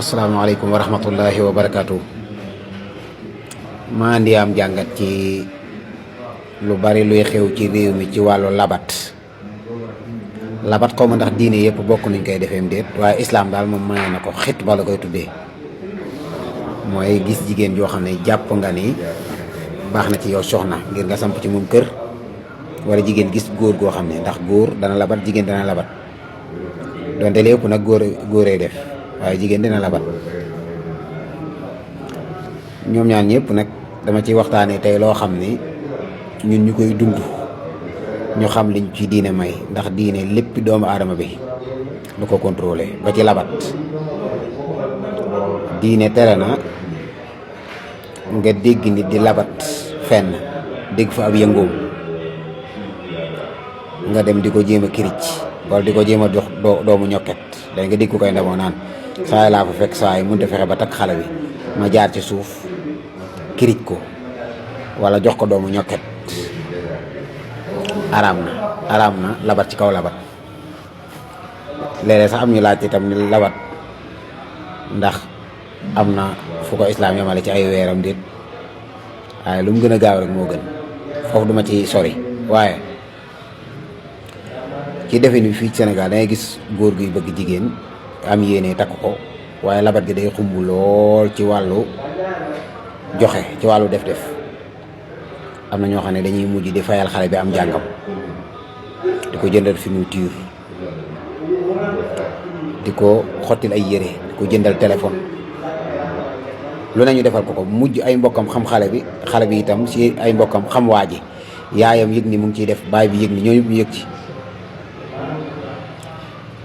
asalaamaaleykum wa rahmatullahi wa barakaatu. maa andi am jàngat ci lu bari luy xew ci réew mi ci wàllu labat xaw ma ndax diine yëpp bokk nañ koy defeem déet waaye islaam daal moom maye na ko xit ba la koy tuddee mooy gis jigéen joo xam ne jàpp nga ni baax na ci yow soxna ngir nga samp ci moom kër, wala jigéen gis góor goo xam ne ndax góor dana labat jigéen dana labat donte lépp nag góoree def waaye jigéen dina labat. ñoom ñaar ñëpp nag dama ci waxtaanee tey loo xam ne ñun ñu koy dund ñu xam liñ ci diine may, ndax diine lépp doomu aadama bi lu ko contrôlé ba ci labat. diine tere na nga dégg nit di labat fenn dégg fa ab yëngoom nga dem di ko jéem a kiric wala di ko jéem a jox doomu ñokket day nga dégg ko koy ndamoo naan saay laa fa fekk saay mënut a fexe ba takk xale bi ma jaar ci suuf kirij ko wala jox ko doomu ñokket. araam na labat ci kaw labat. léeg-léeg sax am ñu laaj itam ni labat ndax am na fu ko islaam yamale ci ay weeram déet, waaye lu mu gën a gaaw rek moo gën, foofu duma ci sori. waaye ci defe ni fii ci Sénégal dangay gis góor guy bëgg jigéen am yéene takk ko, waaye labat gi day xumb lool ci wàllu joxe, ci wàllu def am na ñoo xam ne dañuy mujj di fayal xale bi am jàngam, di ko jëndal fourniture, di ko xottil ay yére, di ko jëndal téléphone, lu ne ñu defal ko mujj ay mbokkam xam xale bi itam si ay mbokkam xam waa ji, yaayam yëg ni mu ngi ciy def, baay bi yëg ni ñooñu ñu yëg ci.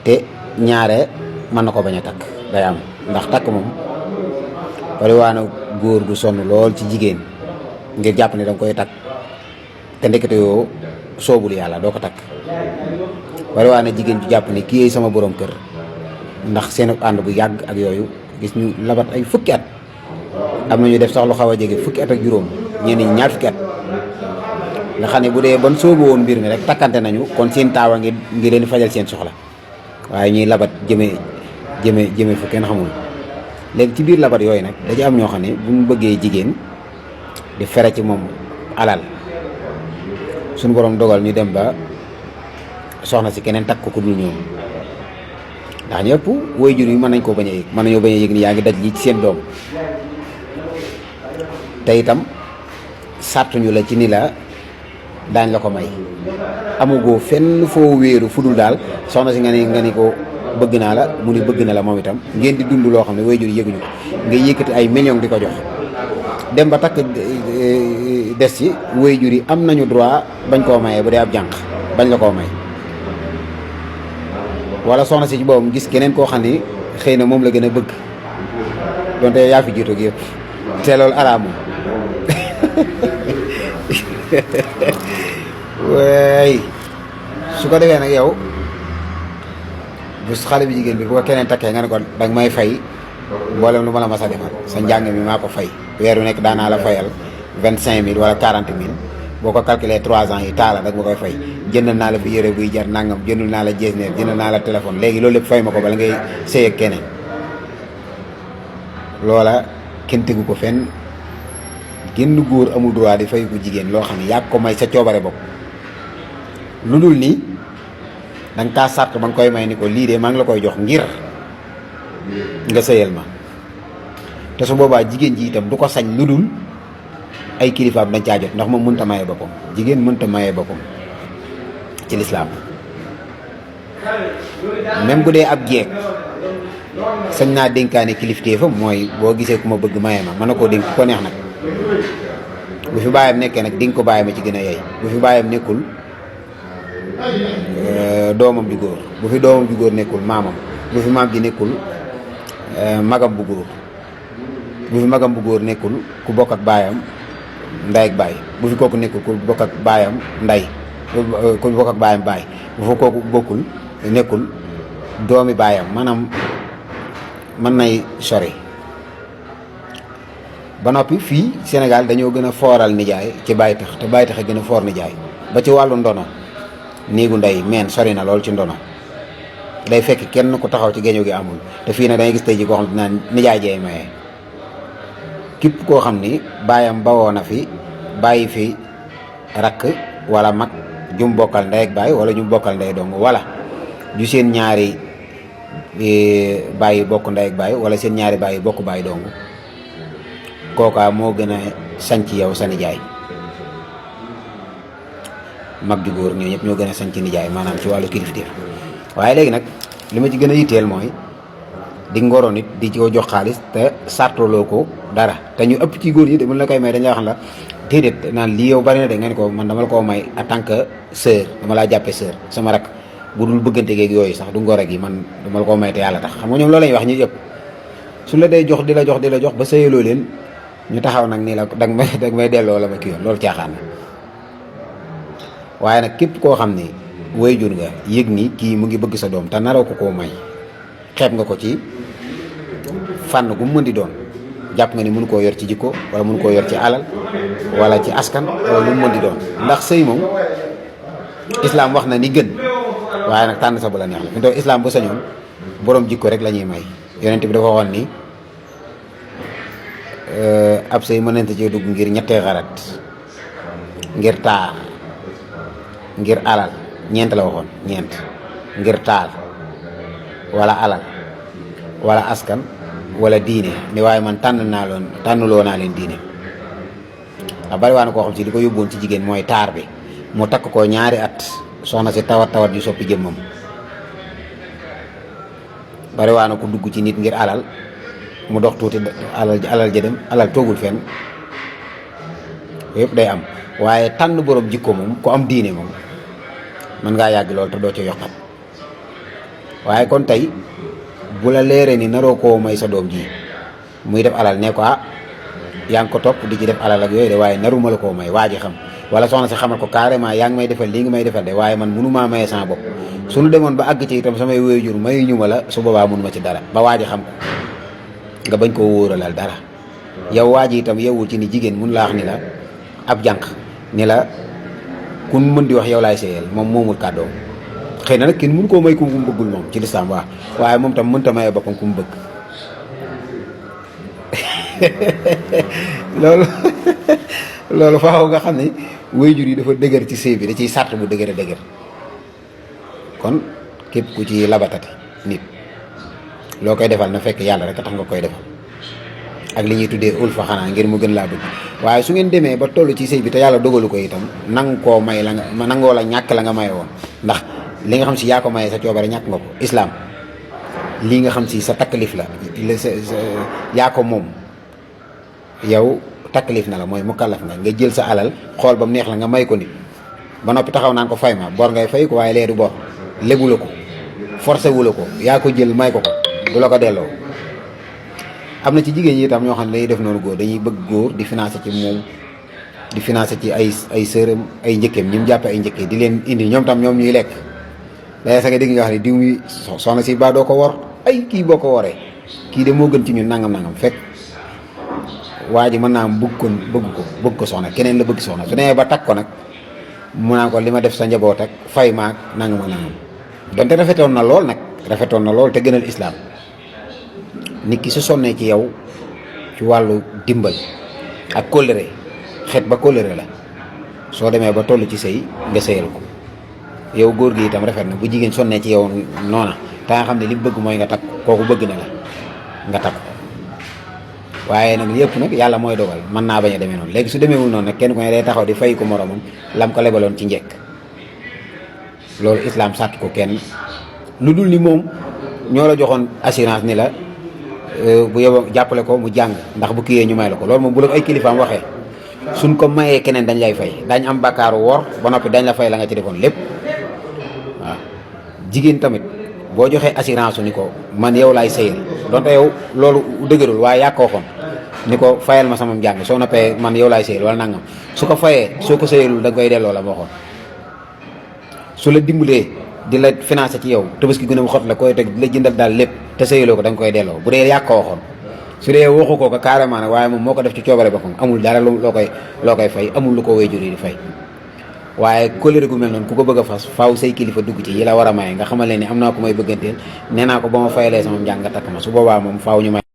te ñaare mën na ko bañ a takk, day am, ndax takk moom bari waa na góor gu sonn lool ci jigéen ngir jàpp ne danga koy takk te ndekete yoo soobul yàlla doo ko takk. bari waa na jigéen ju jàpp ne kii sama borom kër ndax seen ànd bu yàgg ak yooyu, gis ñu labat ay fukki at, am na ñu def sax lu xaw a jege fukki at ak juróom, ñenn ñi ñaar fukki at, nga xam ne bu dee ban soobu woon mbir mi rek takkante nañu kon seen taawa ngi leen fajal seen soxla, waaye ñuy labat jëme fu kenn xamul. léegi ci biir labat yooyu nag dañu am ñoo xam ne bu ñu bëggee jigéen di fere ci moom alal, suñu borom dogal ñu dem ba soxna si keneen takk ko ku dul ñoom, ndax ñëpp waajur yi mën nañ koo bañ a yëg, mën nañoo bañ a yëg ni yaa ngi daj lii ci seen doom. te itam sartuñu la ci ni la daañ la ko may, amugoo fenn foo wéeru fu dul daal soxna si nga ni ko bëgg naa la, mu ni bëgg na la moom itam, ngeen di dund loo xam ne waajur yëguñu ko, nga yëkkati ay millions di ko jox, dem ba takk des ci waajur yi am nañu droit bañ koo mayee bu dee ab jànq bañ la koo may. wala soxna si ci boppam gis keneen koo xam ne xëy na moom la gën a bëgg, donte yaa fi jiitu gi yëpp, te loolu araamu waay su ko defee nag yow bu xale bi jigéen bi bu ko keneen takkee nga ne ko danga may fay mboolem lu ma la mas a defal, sa njàng mi maa ko fay, weer wu nekk daanaa la fayal 25 000 wala 40 000, boo ko calculé 3 ans yi taala dag ma koy fay, jëndal naa la bi yére buy jar nangam, jëndal naa la jeesneer, jëndal naa la téléphone, léegi loolu lépp fay ma ko bala ngay sëy ak keneen. loola kenn tegu ko fenn, génn góor amul droit di fay ko jigéen loo xam ne yaa ko may sa coobare bopp, lu dul nii danga kaa sart ba nga koy may ni ko lii de maa ngi la koy jox ngir nga sëyal ma. te su boobaa jigéen ji itam du ko sañ lu dul ay kilifaam dañ caa jot, ndax moom mënta maye boppam, jigéen mënta maye boppam ci lislaam. même bu dee ab jeeg sañ naa dénkaane kilifteefam, mooy boo gisee ku ma bëgg maye ma mën na koo dénk ko neex nag. bu fi bàyyam nekkee nag dénk ko bàyyam a ci gën a yey, bu fi bàyyam nekkul doomam ju góor, bu fi doomam ju góor nekkul maamam, bu fi maam ji nekkul magam bu góor, bu fi magam bu góor nekkul ku bokk ak baayam nday ak baay, bu fi kooku nekkul ku bokk ak baayam nday, ku bokk ak baayam baay, bu fa kooku nekkul doomi baayam, maanaam mën nay sori. ba noppi fii Sénégal dañoo gën a fooral nijaay ci bàyyi tax, te bàyyi tax a gën a foor nijaay, ba ci wàllu ndono néegu ndey meen sori na lool ci ndono. day fekk kenn ku taxaw ci géeño gi amul te fii nag dangay gis tey ji koo xam ne naan nijaay jee maye képp koo xam ni baayam bawoo na fi bàyyi fi rakk wala mag jum bokkal ndey ak baay wala ñu bokkal ndey dong wala ju seen ñaari bàyyi bokk ndey ak baay wala seen ñaari bàyyi bokk baay dong kooka moo gën a sanc yow sa nijaay mag ju góor ñoo ñëpp ñoo gën a sanc nijaay maanaam ci wàllu kilifteef waaye léegi nag li ma ci gën a yitteel mooy di ngoro nit di ci ko jox xaalis te sartoloo ko dara te ñu ëpp ci góor ñi de mën la koy may dañ la wax la déedéet naan lii yow bari na de nga ne ko man dama la koo may en tant que sœur dama laa jàppee sœur sama rak bu dul bëggante geeg yooyu sax du ngoro gi man dama la koo may te yàlla tax xam nga ñoom loolu lañuy wax ñu yëpp su la day jox di la jox ba sëyaloo leen ñu taxaw nag nii la dag may delloo la ma kii yoon loolu caaxaan na waaye nag képp koo xam ne waajur nga yëg ni kii mu ngi bëgg sa doom te naroo ko koo may xeeb nga ko ci fànn gu mu mën di doon jàpp nga ni mënu koo yor ci jikko wala mënu koo yor ci alal wala ci askan wala lu mu mën di doon ndax sëy moom islaam wax na ni gën waaye nag tànn sa bu la neex la fi mu toll islaam bu sañoon borom jikko rek la ñuy may yonent bi dafa waxoon ni ab sëy mënante ci dugg ngir ñettee xarat ngir taar ngir alal ñeent la waxoon ñeent ngir taal wala alal wala askan wala diine ni waaye man tànnuloo naa leen diine ndax bari waa na koo xam si li ko yóbboon ci jigéen mooy taar bi mu takk ko ñaari at soxna si tawat yu soppi jëmmam bari waa na ko dugg ci nit ngir alal mu dox tuuti alal ja dem alal toogul fenn yëpp day am waaye tànn borom jikko moom ku am diine moom mën ngaa yàgg lool te doo ci yokkat waaye kon tey bu la leeree ni naroo koo may sa doom ji muy def alal ne ko yaa ngi ko topp di ci def alal ak yooyu de waaye naruma la koo may waa ji xam wala soxna si xamal ko carrément yaa ngi may defal lii ngi may defal de waaye man mënumaa maye sama bopp suñu demoon ba àgg ci itam samay waajur mayu ñu ma la su boobaa mënuma ci dara ba waa ji xam ko nga bañ koo wóoralal dara yow waa ji itam yewul ci ni jigéen mun laa wax ni la ab jànq ni la kun mën di wax yow laay seeyal moom moomul kàddoom xëy na nag kenn mënu koo may ku mu bëggul moom ci lislaam waa waaye moom tam mënta maye boppam ku mu bëgg loolu faaw nga xam ne waajur yi dafa dëgër ci sëy bi da ciy sart bu dëgër a dëgër kon képp ku ci labatati nit loo koy defal na fekk yàlla rek a tax nga koy defal ak li ñuy tuddee ulfa xanaa ngir mu gën laa bëgg waaye su ngeen demee ba toll ci sëy bi te yàlla dogalu ko itam nang koo may la nga nangoo la ñàkk la nga maye woon ndax li nga xam si yaa ko maye sa coobare ñàkk nga ko islaam lii nga xam si sa taklif la yaa ko moom yow taklif na la mooy mukallaf nga jël sa alal xool ba mu neex la nga may ko nit ba noppi taxaw naan ko fay ma bor ngay fay ko waaye lee du bor lébu la ko forcé wu la ko yaa ko jël may ko du la ko delloo am na ci jigéen ñi itam ñoo xam ne dañuy def noonu góor dañuy bëgg góor di financé ci moom di financé ci ay sërëm ay njëkkeem ñi mu jàppe ay njëkkee di leen indi ñoom tam ñoom ñuy lekk day sa nga dégg nga wax ne diw mi soxna si ba doo ko wor ay kii boo ko woree kii de moo gën ci ñun nangam fekk waa ji mën naa am bëgg ko soxna keneen la bëgg soxna su demee ba takk ko nag mu naan ko li ma def sa njaboot ak fay maag nangam donte rafetoon na lool te gënal islaam nit ki su sonnee ci yow ci wàllu dimbal ak kóllëre xeet ba kóllëre la soo demee ba toll ci sëy nga sëyal ko yow góor gi itam rafet na bu jigéen sonnee ci yow noona te nga xam ne li bëgg mooy nga takk kooku bëgg na la nga takk waaye nag yëpp nag yàlla mooy dogal mën naa bañ a demee noonu léegi su demeewul noonu nag kenn ku ne day taxaw di fay ko moromam lam ko lebaloon ci njëkk loolu islaam sàtt ko kenn lu dul ni moom ñoo la joxoon assurance ni la bu yow jàppale ko mu jàng ndax bu kiyee ñu may la ko loolu moom bu la ay kilifaam waxee suñ ko mayee keneen dañ lay fay dañ am bàkkaaru wor ba noppi dañ la fay la nga ci defoon lépp waaw jigéen tamit boo joxee assurance ni ko man yow laay sëyal donte yow loolu dëgërul waaye yaa ko waxoon ni ko fayal ma sama njàng soo noppee man yow laay sëyal wala nangam su ko fayee soo ko sëyalul da nga koy delloo la ma waxoon su la dimbalee di la financé ci yow tabaski gën a xot la koy teg di la jëndal daal lépp te sëyaloo ko da nga koy delloo bu dee yaa ko waxoon su dee waxu ko carrément nag waaye moom moo ko def ci coobare boppam amul dara loo koy fay amul lu ko waajur yi di fay waaye kóllëre gu mel noonu ku ko bëgg a fas faaw say kilifa dugg ci yi la war a maye nga xamal leen ni am naa ko may bëgganteel nee naa ko ba ma fayalee sama njàng nga takk ma su boobaa moom faaw ñu may